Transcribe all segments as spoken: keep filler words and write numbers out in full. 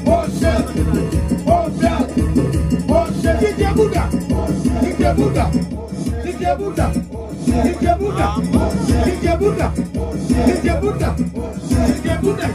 Oshé, oshé, oshé. Kite bouda, kite bouda, kite bouda, kite bouda, kite bouda, kite bouda.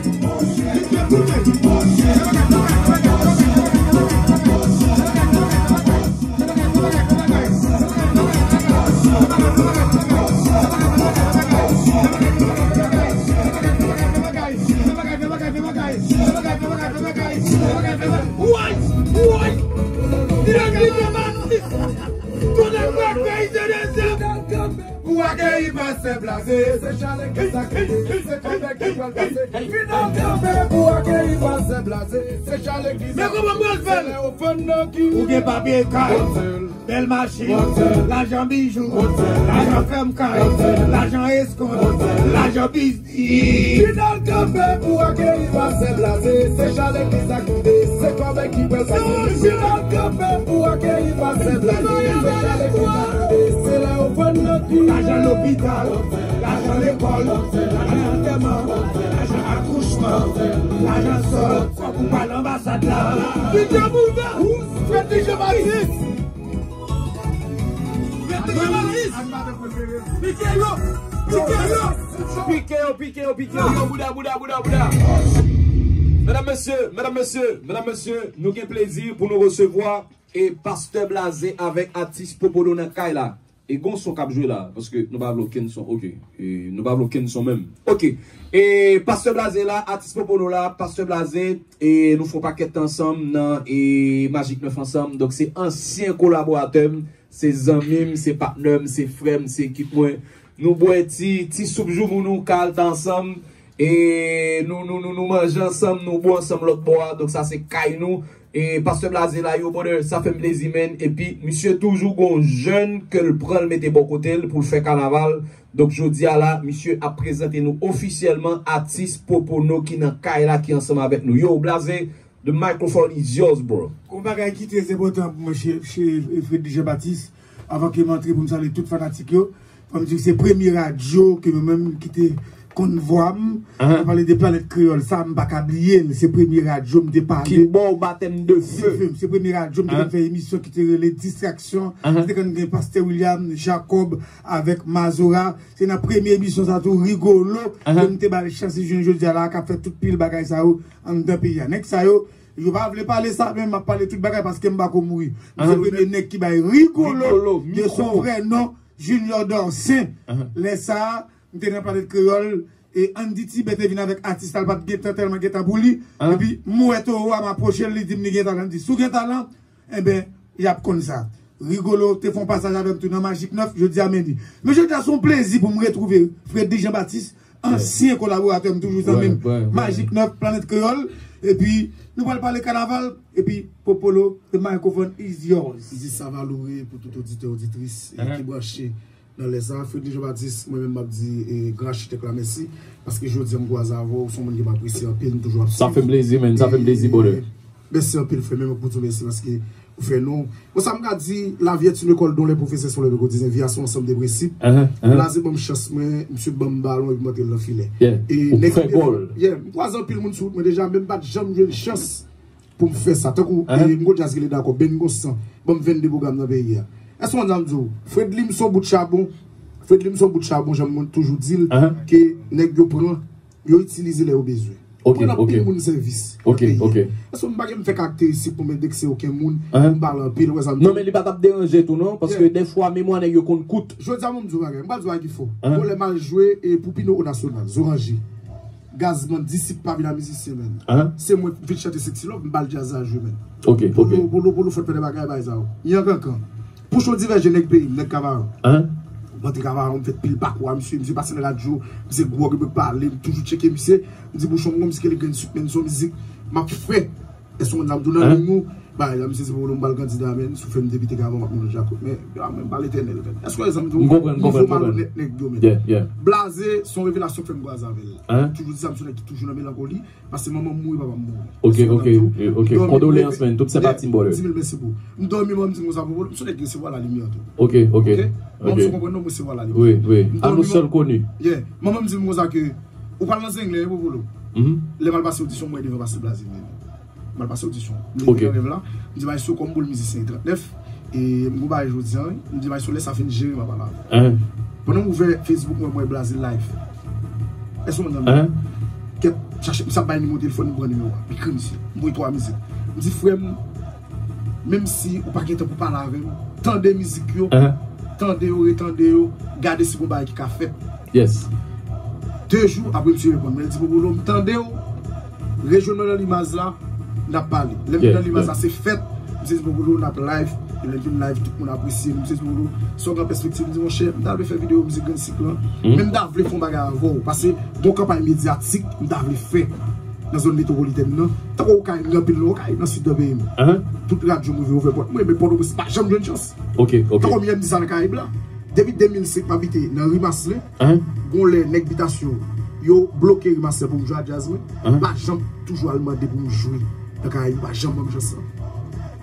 Pou akeyi pastè Blaze, se chalè ki sa ki se kòmè ki pral pase. Final kanpe pou akeyi pastè Blaze, se chalè ki sa ki se lè ofrann nan ki. Ou gen papye kay, bèl machin, lajan bijou, lajan fèm kay, lajan eskont, lajan biznis. Final kanpe pou akeyi pastè Blaze, se chalè ki sa ki se kòmè ki pral pase. Final kanpe pou akeyi pastè Blaze, se chalè ki sa ki se lè ofrann nan ki. Lajan lopital, lajan lekòl, lajan antèman, lajan akouchman, lajan sòl, kòb ou pral anbasad la. Kite bouda, Fredi Jean Baptiste. Fredi Jean Baptiste. Pike yo, pike yo. Pike yo, pike yo, pike yo. Yo, bouda, bouda, bouda, bouda. Medam, mesye, medam, mesye, medam, mesye, nou gen plezi pou nou resevwa e pastè Blaze avèk atis Popolo nan kay la. E gon son k ap jwe la, paske nou pa vle okenn son. Oke. E nou pa vle okenn son menm. Oke. E pastè Blaze la, atis Popolo la, pastè Blaze, e nou fè yon pakèt tan ansanm nan e Magic Neuf ansanm. Donk se ansyen kolaboratè m, se zanmi m, se patnè m, se frè m, se ekip mwen. Nou bwè ti, ti soup joumou nou, kal ta ansanm. E nou, nou, nou, nou manje ansanm, nou bwè ansanm lòt bò a. Donk sa se kay nou. E pastè Blaze la, yo, brother, sa fè m plezi, man. Epi misye toujou gon jèn ke l pran, l mete bò kote l pou l fè kanaval. Donk jodi a la, misye ap prezante nou ofisyèlman atis Popono ki nan kay la, ki ansanm avèk nou. Yo, Blaze, the microphone is yours, bro. Gon bagay ki trè enpòtan pou mwen, che, che Fredi Jean Baptiste, avan ke m antre pou m salye tout fanatik yo. Fò m di w se premye radyo ke mwen menm ki te konn vwa m. Mwen pale de Planèt Kreyòl, sa m pa ka bliye l. Se premye radyo m te pale. Ki ba w batèm de fe. Se premye radyo m te konn fè emisyon ki te rele Distraksyon. Ki te konn gen Pastè William, Jacob avèk Mazora. Se nan premye emisyon sa tou, Rigolo, ke m te ba l chans li jwenn jodi a la, k ap fè tout pil bagay sa yo anndan peyi a. Nèg sa yo, yo pa vle pale sa, men m ap pale tout bagay paske m pa ko mouri. M se premye nèg ki bay Rigolo, de son vrè non, Junior Dorcin. Lè sa a, m te nan Planèt Kreyòl, e Andy Tibet te vin avèk atis la, l pa t gentan, tèlman gentan pou li. Epi, m wè towo a, m apwoche l, li di m li gen talan. M di, si w gen talan, enben, y ap konn sa. Rigolo te fè yon pasaj avè m tou nan Magic Neuf, jodi a men li. Men jodi a, se yon plezi pou m retwouve Fredi Jean Baptiste, ansyen kolaboratè m, toujou zanmi m, Magic Neuf, Planèt Kreyòl. Epi, nou pral pale kanaval, epi Popolo, the microphone is yours. M di sa va loure pou tout oditè, oditris, e, ki branche nan lè sa. Fredi Jean Baptiste, mwen menm m ap di, e, gran achitèk la mèsi, paske jodi a m kwaze avè w, w se yon moun ke m apresye anpil, m toujou ap swiv. Sa fè m plezi, man, sa fè m plezi, brother. Mèsi anpil, frè, men mwen pou di w mèsi paske ou fè nou. Bon, sa m ka di, la vie est une école dont les professeurs sont les mécanisés, vi a se yon ansanm de prensip. Blaze ban m chans mwen, misye ban m balon epi m antre l nan filè. E ou nèg fè gòl. Yeah, m kwaze anpil moun sou wout mwen deja, men m pa t janm jwenn chans pou m fè sa. Tankou, e, m gon djaz ki rele Dakò, Ben Gonsan, ban m vennde pwogram nan peyi a. Èske w konn sa m di w? Fredly, m se yon bout chabon. Fredly, m se yon bout chabon, jan m toujou di l, ke nèg yo pran, yo itilize lè yo bezwen. Ou konn anpil moun sèvis nan peyi a. Èske m pa gen m fè karakteristik pou m endekse okenn moun, pou m pale anpil, ou wè sa m di w? Non, men li pa t ap deranje tou, non, paske dèfwa memwa nèg yo konn kout. Jodi a, m di w bagay, m pa di w bagay ki fo. Bon, lè m al jwe, e, pou Pino o Nasyonal, Zoranje. Gazman, Disip pa vin a mizisyen, menn. Se mwen ki vin chante Sexy Love, m ba l djaz la jwe, menn. Polo, Polo, Polo, fò t fè de bagay, bagay sa yo. Yan Kankan. Pouchon Divèje, nèg peyi m, nèg Kavayon. M antre Kavayon, m fè pil pakou a misye, misye pase nan radyo, misye gwòg, epi pale, m toujou tcheke misye. M di, Pouchon, m gon mizik rele Grenn Swit, menn, se yon mizik m ap fè. Èske w konn sa m di w nan liy nou? Bagay la, misye se Polo, m ba l kandida, menn, si w fè m depite Kavayon, m ap manje ak ou. Men, men pa Letènèl, menn. Èske w wè sa m di w? M konprann, m konprann, m konprann. Nivo malonèt nèg yo, menn. Blaze, se yon revelasyon k fè m kwaze avè l. Toujou di sa, m se yon nèg ki toujou nan melankoli. Paske manman m mouri, papa m mouri. Ok, ok, ok. Kondoleyans, man. Tout senpati m ba w. Di mil mèsi pou ou. M dòmi, manman m di m konsa, Popolo, m se nèg ki resevwa lalimyè tou. Ok, ok. Manman m se konprann non, m resevwa lalimyè. Wi, wi. À nous seuls connus. Yeah. Manman m di m konsa ke ou pral nan zenglen, wi, Popolo. Lè m al pase odisyon, m wè devan Pastè Blaze menm. M al pase odisyon. M leve nan rèv la, m di Maestro, kòm boul mizisyen trannèf, e m gon bagay jodi a, wi. M di Maestro, lè sa fin jere, m a pale avè w. Pandan m ouvè Facebook mwen, m wè Blaze live. Èske w konprann? Kèt, chache, m sa bay nimewo telefòn, m pran nimewo a. M ekri misye. M voye twa mizik. M di, frè m, menm si ou pa gen tan pou pale avè m, tande mizik yo, tande yo, retande yo, gade si gon bagay ki ka fèt. Yes. De jou apre misye reponn mwen, li di, Popolo, m tande w, rejwenn mwen nan Limaz la, n ap pale. Lè m vin nan Limaz la, se fèt, misye di, Popolo, n ap live, e lè n fin live, tout moun apresye nou, misye di, Popolo, sa w gen pèspektiv, m di, monchè, m ta vle fè videyo mizik Grann Sik lan, men m ta vle fè yon bagay avè w, paske gon kanpay medyatik m ta vle fè nan zòn metwopolitèn nan, tankou Okay, m gen anpil nan Okay, nan sid nan peyi m. Tout radyo m rive ouvè pòt mwen, men Pòtoprens pa janm jwenn chans. Tankou m yè m di sa nan Karayib la. Depi de mil senk m abite nan ri Maslin, gon lè nèg bitasyon yo bloke ri Maslin pou m jwe a djaz mwen, pa janm toujou al mande pou m jwe nan Karayib, pa janm ban m chans lan.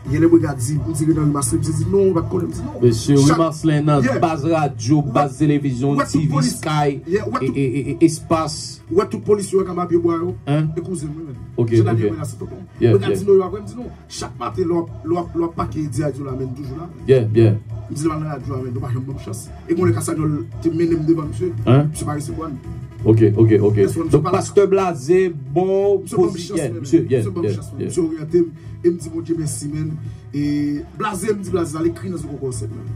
Yè lè mwen gade di, m di ret nan ri Maslin, misye di non, ou pa t konnen, m di non. Mesye, ri Maslin nan baz radyo, baz televizyon, T V, Sky, e, e, e, e, Espas. Ou wè tout polis yo wè kanba pye bwa yo? E kouzen mwen menm. Jan Daniel mwen la se tonton. Mwen ka di non yo apre, m di non. Chak maten, lè w ap, lè w ap, lè w ap pake dirèk yo la, men toujou la. M di l pa nan radyo a, men yo pa janm ban m chans. E gon lè Kasanyòl te mennen m devan misye, misye pa resevwa m. Ok, ok, ok. Donk, Pastè Blaze, bon, misye ban m chans, men. Misye ban m chans, men. Misye oryante m, e m di Bondye mèsi, men. E Blaze, m di Blaze, sa l ekri nan zokoko sèt, men.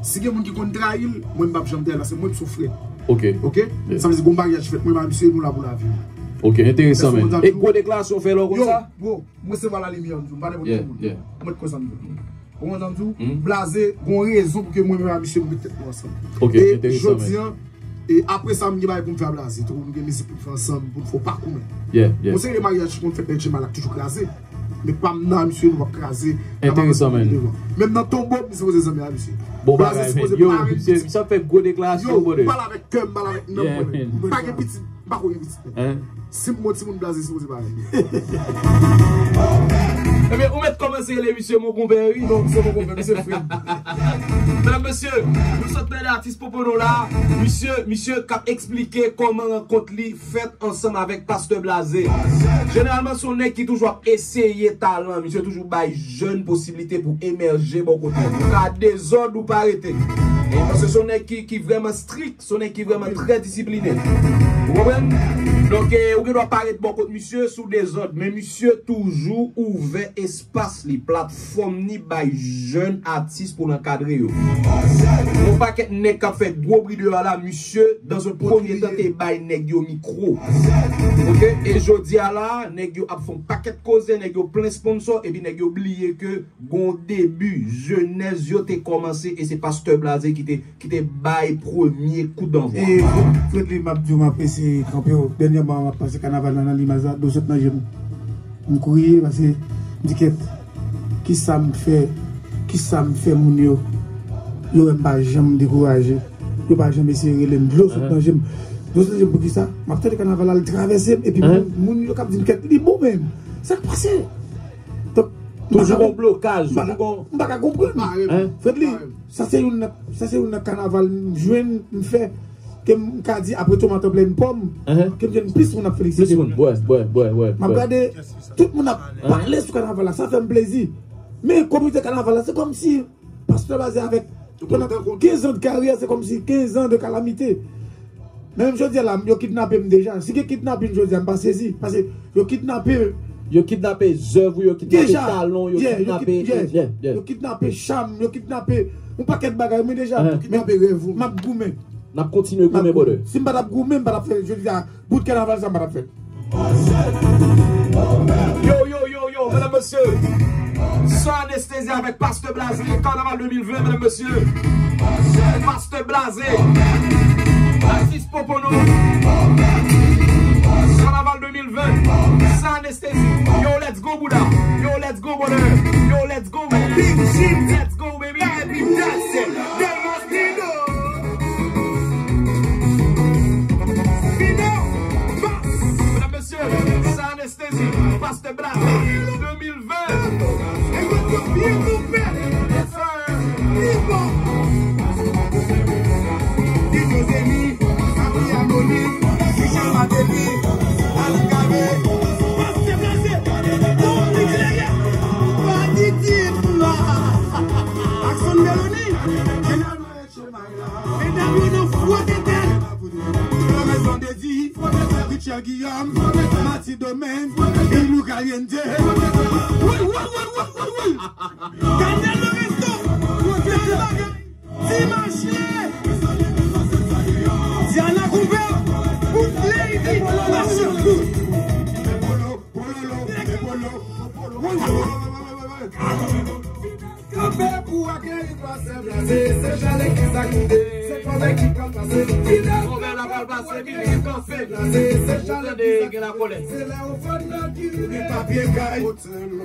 Si gen moun ki konn trayi l, mwen, m p ap janm trayi l, paske mwen, m se yon frè. Ok. Ok? Sa vle di, gon maryaj fèt, mwen, m a misye, nou la pou lavi. Ok, enteresan, men. E gwo deklarasyon w fè la w konn sa? Yo, bro, m resevwa lalimyè, m di w, m pa nenpòt ki moun. Ou mèt kwè sa m di w. Ou konprann sa m di w? Blaze, gon rezon pou ke mwen menm ak misye nou met tèt nou ansanm. Ok, enteresan, men. E jodi a, e apre sa, m gen bagay pou m fè a Blaze. Tankou nou gen mizik pou n fè ansanm, pou n fè yon pakou, men. Gon seri de maryaj ki konn fèt nan H M I la k toujou kraze. Men pa m nan misye, nou p ap kraze. Enteresan, men. Menm nan tonbo, m sipoze zanmi a misye. Bon bagay, men. Yo, misye, misye ap fè gwo deklarasyon, brother. Yo, m pale avèk kè m, m pale avèk nanm mwen. M pa gen pitit. M pa ko gen pitit, men. Si m gon timoun Blaze sipoze parèy. Ebyen, ou mèt kòmanse rele misye mon konpè, wi. Non, misye mon konpè, misye frè m. Medam, mesye, nou sot tande atis Popono la. Misye, misye k ap eksplike kòman rankont li fèt ansanm avèk Pastè Blaze. Jeneralman, se yon nèg ki toujou ap eseye talan. Misye toujou bay jèn posiblite pou emèje bò kote. Ou ka dezòd, ou pa rete. E paske se yon nèg ki, ki vrèman strik. Se yon nèg ki vrèman trè disipline. Ou konprann? Donk, e, ou gen dwa parèt bò kot misye sou dezòd, men misye toujou ouvè espas li, platfòm ni bay jèn atis pou l ankadre yo. Yon pakèt nèg k ap fè gwo bri deyò a la, misye, dans un premier temps, te bay nèg yo mikwo. Ok? E jodi a la, nèg yo ap fè yon pakèt koze, nèg yo plen sponsò, epi nèg yo bliye ke gon debi, jenèz yo te kòmanse, e se Pastè Blaze ki te ki te bay premye kout danvwa. E, Fredly, m ap di w, m apresye kanpe w. Dènyèman, m ap pase kanaval la nan Limaz la, dlo sot nan je m. M kouri, paske m di, kèt, kisa m fè, kisa m fè moun yo, yo wè m pa janm dekouraje, yo pa janm eseye rele m, dlo sot nan je m. Dlo sot nan je m, poukisa? M ap tande kanaval la, l travèse m, epi moun, moun yo k ap di m, kèt, li bon menm. Sa k pase? Donk, toujou gon blokaj, toujou gon. M pa ka konprann. Fredly, sa se youn nan, sa se youn nan kanaval m jwenn m fè, ke m ka di apre Thomas Temple Pòm, ke m jwenn plis moun ap felisite m. Plis moun, wè, wè, wè, wè. M ap gade, tout moun ap pale sou kanaval la, sa fè m plezi. Men kominote kanaval la, se kòmsi Pastè Blaze avèk, pandan kenz an de karyè, se kòmsi kenz an de kalamite. Men menm jodi a la, yo kidnape m deja. Si gen kidnapin jodi a, m pa sezi. Paske yo kidnape. Yo kidnape zèv ou, yo kidnape talon, yo kidnape, yo kidnape cham, yo kidnape yon pakèt bagay, men deja. Yo kidnape rèv ou. M ap goumen. N ap kontinye goumen, brother. Si m pa t ap goumen, m pa t ap fè, jodi a, bout kanaval sa, m pa t ap fè. Yo, yo, yo, yo, medam, mesye. San anestezi avèk Pastè Blaze, kanaval de mil ven, medam, mesye. Pastè Blaze. Atis Popono. Kanaval de mil ven. San anestezi. Yo, let's go, bouda. Yo, let's go, brother. Yo, let's go, man. Let's go, baby. Mesye, sa anestezi, Pastè Blaze, de mil ven. Yes, sir. Yes, sir. Michel Guillaume, Marty Domingue, Bilou Caliente. Woy, woy, woy, woy, woy, woy. Daniel Lorenzo, Daniel Lorenzo, Dimash Lé, Diana Courbet, Good Lady, Masha. Polo, polo, polo, polo. Woy, woy, woy, woy, woy, woy, woy. Kanpe pou akeyi pastè Blaze, se jan legliz la kite, se kòmè ki pral pase. Fidèl kanpe pou akeyi pastè Blaze, se jan legliz la kite. Se lè ou fè nan ki gen papye kay,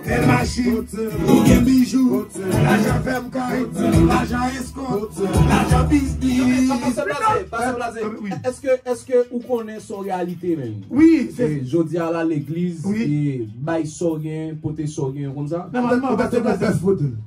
gen machin, ou gen bijou, lajan fèm kay, lajan eskòt, lajan biznis. Pastè Blaze, pastè Blaze, èske, èske ou konnen se yon reyalite menm? Wi, se jodi a la legliz, wi, e bay sa w gen, pote sa w gen, ou konn sa? Nòmalman, pastè Blaze,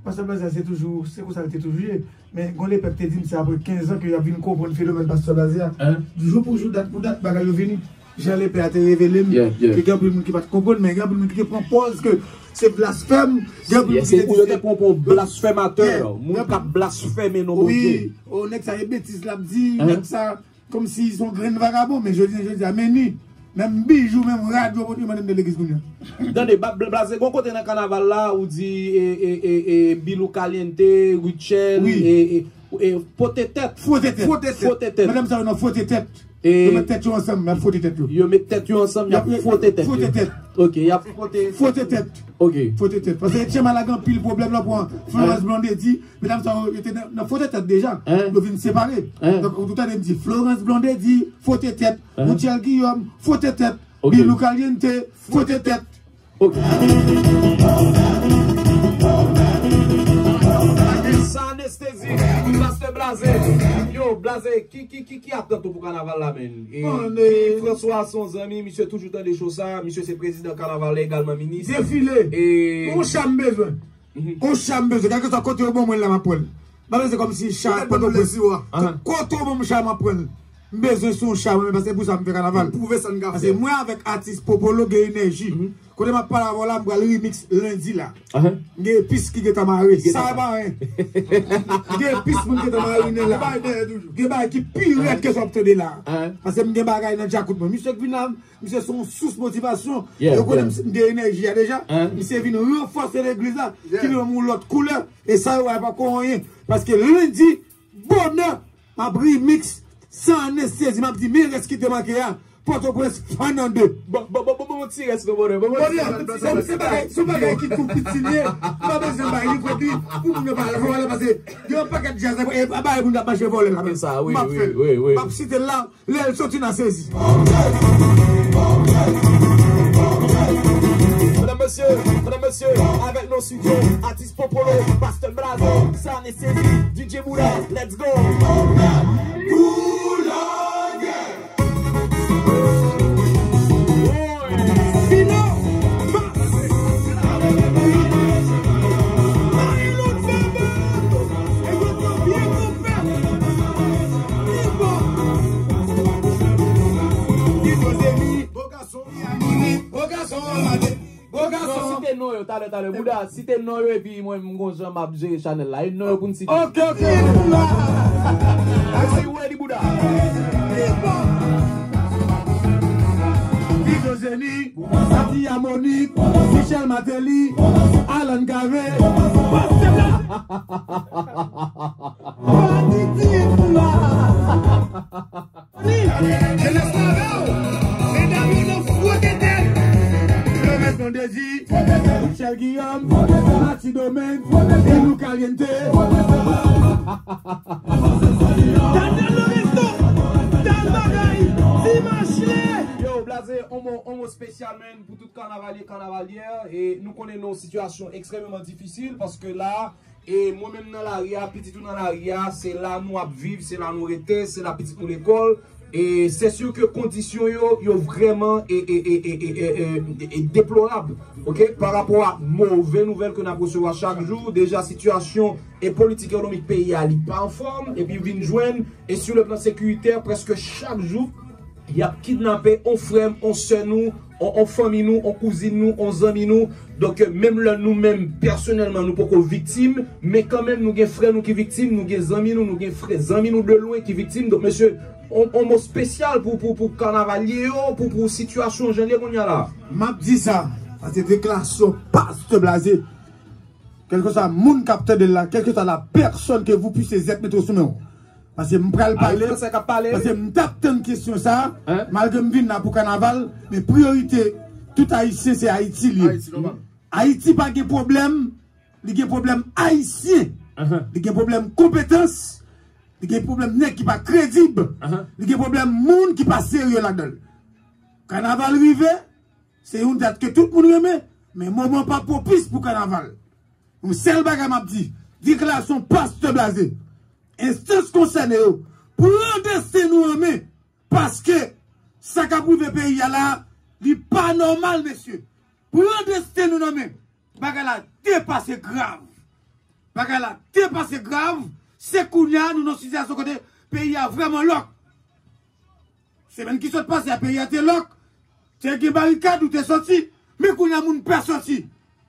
pastè Blaze, se toujou, se konsa l te toujou ye. Men gon lepèk te di m se apre kenz an ke y ap vin konprann fenomèn pastè Blaze a. Jou pou jou, dat pou dat, bagay yo vini. Jan lepè a te revele m, ke gen anpil moun ki pa t konprann, men gen anpil moun ki te pran pòz ke se blasfèm, gen anpil moun ki te di se, yo te pran pou blasfèmatè, moun k ap blasfeme non Bondye. Wi, o nèg sa e betiz l ap di, nèg sa kòmsi se yon grenn vagabon, men jodi, jodi a, men ni, menm bijou, menm rad yo pote yo mande m de legliz kounye a. Tande, Blaze, gon kote nan kanaval la, ou di, e, e, e, e, Bilou Caliente, Rutshelle, e, e, e, Fwote Tèt. Fwote Tèt. Fwote Tèt. Madanm sa yo nan Fwote Tèt. Yo met tèt yo ansanm, y ap fwote tèt yo. Yo met tèt yo ansanm, y ap fwote tèt yo. Fwote tèt. Ok, y ap fwote. Fwote tèt. Ok. Fwote tèt. Paske Etchy Malaga anpil pwoblèm la pran Florence Blondedy. Medam sa yo, yo te nan, nan Fwote Tèt deja. Yo vin separe. Donk, ou tande m di Florence Blondedy, Fwote Tèt. Rutshelle Guillaume, Fwote Tèt. Bilou Caliente, Fwote Tèt. Ok. Sans anesthésie, pastè Blaze. Yo, Blaze, ki, ki, ki, ki atant ou pou kanaval la, menn? E, bon, Guy François se yon zanmi, misye toujou tande cho sa, misye se prezidan kanaval la, egalman minis. Defile. E yon cha m bezwen. Yon cha m bezwen. Kèlkeswa kote yo ban mwen la, m ap pran l. M pa bezwen kòmsi cha Pòtoprens. Kote yo ban m cha, m ap pran l. M bezwen sou yon cha, mwen, paske pou sa m fè kanaval. Pwouve sa n ka fè. Paske mwen avèk atis Popolo gen enèji. Kote m ap pale avè w la, m pral remix lendi la. M gen epis ki gentan mare. Sa e pa anyen. M gen epis moun gentan marinen la. Gen bagay ki pi rèd ke sa w ap tande la. Paske m gen bagay nan djakout mwen. Misye k vin la, misye se yon sous motivasyon. Yo konnen m gen enèji a deja. Misye vin ranfòse legliz la, ki vin yon lòt koulè. E sa yo wè pa ko anyen. Paske lendi, bonè, m ap remix Sans anesthésie, m ap di, men rès ki te manke a, Pòtoprens fan an de. Bon, bon, bon, bon, bon, ti rès non, bonè. Bon, bon, ti rès. Se, se bagay, se bagay ki tou piti li ye. M pa bezwen bay li kredi pou moun yo pa al vòlè, paske gen yon pakèt djaz, e, e, bagay moun k ap mache vòlè la menm. M ap fè l. M ap site l la, lè l soti n a sezi. Mesye, medam, mesye, avèk nou studio, atis Popolo, Pastè Blaze, Sans anesthésie, D J Bouda, let's go! Bino, Bon gason, Miami, bon gason, Miami. Bon gason. Non, site non yo, talè, talè. Bouda, site non yo, epi mwen, m gon jan m ap jere chanèl la. E non yo pou n site. Ok, ok. Are you ready, Bouda? Vito Zeni, Sati Amoni, Michel Martelly, Alan Cavé. Pastè Blaze. Patiti Fula. Jenès la avè w. Medam yo nan fwote tèt. Florence Blondedy, Rutshelle Guillaume, Marty Domingue, Bilou Caliente. Daniel Lorenzo, Dal Bagay, Dimanche. Yo, Blaze, on mo, on mo spesyal, man, pou tout kanavalye, kanavalyè. E nou konnen nou nan yon sitiyasyon ekstrèmeman difisil, paske la, e mwen menm nan lari a, pitit ou nan lari a, se la nou ap viv, se la nou rete, se la pitit nou lekòl. E se si ke kondisyon yo, yo vrèman e, e, e deplorab, ok, pa rapò a move nouvèl ke n ap resevwa chak jou. Deja, sitiyasyon e politik ekonomik peyi a, li pa anfòm, epi vin jwenn, e sou le plan sekiritè, prèske chak jou, y ap kidnape on frè m, on sè nou, on, on fanmi nou, on kouzin nou, on zanmi nou. Donk, menm lè nou menm, pèsonèlman, nou poko viktim, men kanmenm, nou gen frè nou ki viktim, nou gen zanmi nou, nou gen frè, zanmi nou de lwen ki viktim. Donk, mesye, on, on mo espesyal pou, pou, pou kanavalye yo, pou, pou sitiyasyon jan l ye kounye a la. M ap di sa, sa se deklarasyon Pastè Blaze. Kèlkeswa moun k ap tande l la, quelle que soit la personne que vous puissiez être, mete w sou men w. Paske m pral pale, paske m t ap tann kesyon sa, malgre m vin la pou kanaval, men priyorite tout Ayisyen se Ayiti l ye. Ayiti pa gen pwoblèm, li gen pwoblèm Ayisyen. Li gen pwoblèm konpetans, li gen pwoblèm nèg ki pa kredib, li gen pwoblèm moun ki pa serye ladan l. Kanaval rive, se yon dat ke tout moun renmen, men moman pa pwopis pou kanaval. Yon sèl bagay m ap di, deklarasyon Pastè Blaze, enstans konsène yo, pran desten nou an men, paske sa k ap rive peyi a la, li pa nòmal, mesye. Pran desten nou nan men. Bagay la depase grav. Bagay la depase grav. Se kounye a nou nan sitiyasyon kote peyi a vrèman lòk. Semèn ki sot pase a, peyi a te lòk. Te gen barikad, ou te soti. Men kounye a moun pè soti.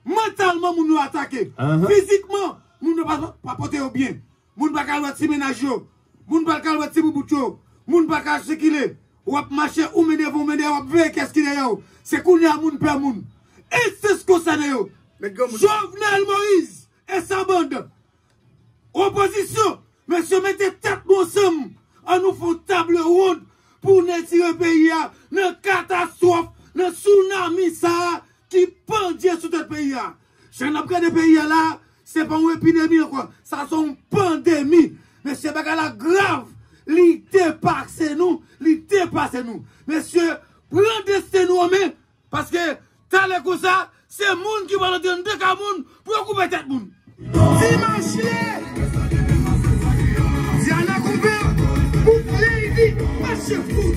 Mantalman moun yo atake. Fizikman, moun yo pa, pa pote yo byen. Moun pa ka al wè ti mennaj yo. Moun pa ka al wè ti boubout yo. Moun pa ka sikile. W ap mache, ou men devan, ou men dèyè, w ap veye kiyès ki dèyè w. Se kounye a moun pè moun. Enstans konsène yo. Jovenel Moïse et sa bande. Opozisyon, mesye, mete tèt nou ansanm. Ann nou fè yon table ronde pou n retire peyi a nan katastwòf, nan tsunami sa a ki pandye sou tèt peyi a. Jan n ap gade peyi a la, se pa yon epidemi ankò, sa se yon pandemi. Mesye, bagay la grav, li depase nou, li depase nou. Mesye, pran desten nou an men, paske talè konsa, se moun ki pral antre anndan kay moun pou yo koupe tèt moun. Dimanch li ye. Diana koupe, bout lady, mache fout.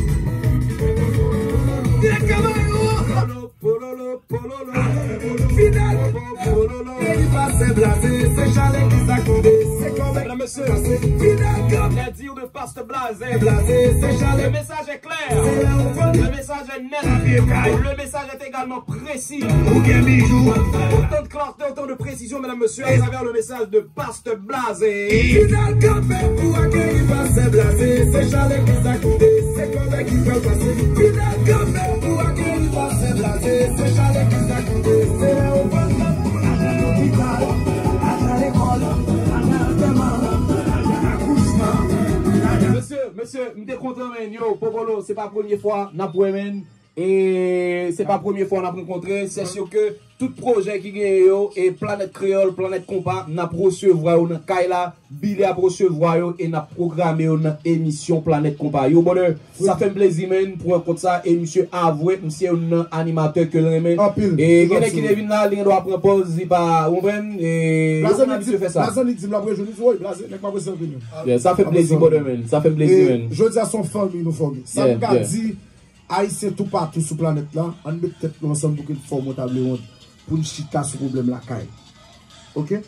Dirèk Kabayo. Pololo, pololo, pololo. Final. Pololo. Epi Pastè Blaze, se chalè ki sa koule, se kòmè. Mesdames, messieurs, final. Lady de Pastè Blaze. Le message est clair. Le message est net. Le message est également précis. Autant de clarté, autant de précision, mesdames, messieurs, à travers le message de Pastè Blaze. Final kanpe pou akeyi Pastè Blaze. Se chalè ki sa koule, se kòmè ki pral pase. Final kanpe pou akeyi Pastè Blaze. Se chalè ki sa koule, se lè ou pran tan pou al nan lopital, al nan lekòl, al nan antèman, al nan akouchman. Mesye, mesye, m te kontan, men, yo, Popolo, se pa premye fwa n ap wè, men. E se pa premye fwa n ap rankontre. Se si ke tout pwojè ki genyen yo, e Planèt Kreyòl, Planèt Konpa, n ap resevwa yo nan kay la. Billy ap resevwa yo e n ap pwograme yo nan emisyon Planèt Konpa. Yo, brother, sa fè m plezi, men, pou rankont sa. E misye avwe, misye youn nan animatè ke l renmen. Anpil. E gen nèg ki te vin la, li gen dwa pran pòz, li pa, ou konprann? E yo konn abitye fè sa. Blaze annik di m l ap rejwenn, li di, woy, Blaze, nèg m ap resèvi nou. Yeah, sa fè m plezi, brother, men. Sa fè m plezi, men. Jodi a se yon fanmi nou fòme. Sa m ka di, Ayisyen toupatou sou planèt la, ann met tèt nou ansanm pou ke n fòme yon table ronde, pou n chita sou pwoblèm lakay. Oke?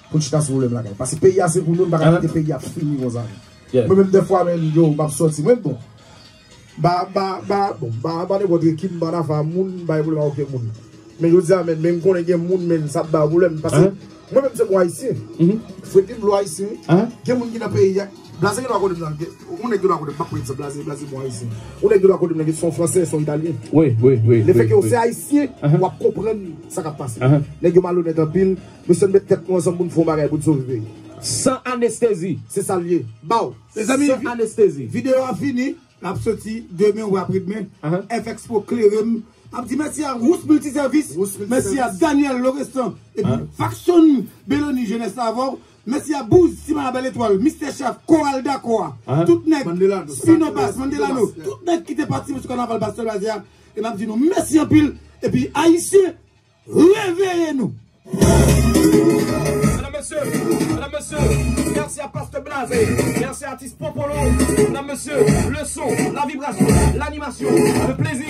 Pou n chita sou pwoblèm lakay. Paske peyi a se pou nou, n pa ka kite peyi a fini konsa. Mwen menm dèfwa, men, yo, m ap sòti. Mwen, bon. Ba, ba, ba, bon, ba, ba nenpòt ki m pa ta fè moun, m pa gen pwoblèm ak okenn moun. Men jodi a, men, men m konnen gen moun, men sa ap ba yo pwoblèm. Paske mwen menm se yon Ayisyen. Fredi m lo Ayisyen, wi. Gen moun ki nan peyi a. Blaze gen dwa konnen m nan. Yon nèg gen dwa konnen m, m ap pran egzanp Blaze, Blaze bon Ayisyen. Yon nèg gen dwa konnen m nan, se yon Fransè, se yon Italyen. Wi, wi, wi. Lefètke yo se Ayisyen, w ap konprann sa k ap pase. Nèg yo malonèt anpil. Mesye, n met tèt nou ansanm pou n fè yon bagay pou n sove peyi. San anestezi. Se sa l ye. Baw. Mezanmi, san anestezi. Videyo a fini. N ap soti demen ou apredmen. F X Pro klere m. N ap di mèsi a Rousse Multiservice. Mèsi a Daniel Lorestan. Epi Faction Beloni Jenès la avè w. Mèsi a Bouz, Ti Manabèl Etwal, Mister Chef, Koral Dakò a. Tout nèg, Spino Bass, Mandelano. Tout nèg ki te patisipe sou kanaval Pastè Blaze a. E n ap di nou mèsi anpil. Epi Ayisyen, reveye nou. Mesdames, messieurs, mesdames, messieurs, merci à Pasteur Blaze, merci à Artiste Popolo, mesdames, messieurs, le son, la vibration, l'animation, le plaisir,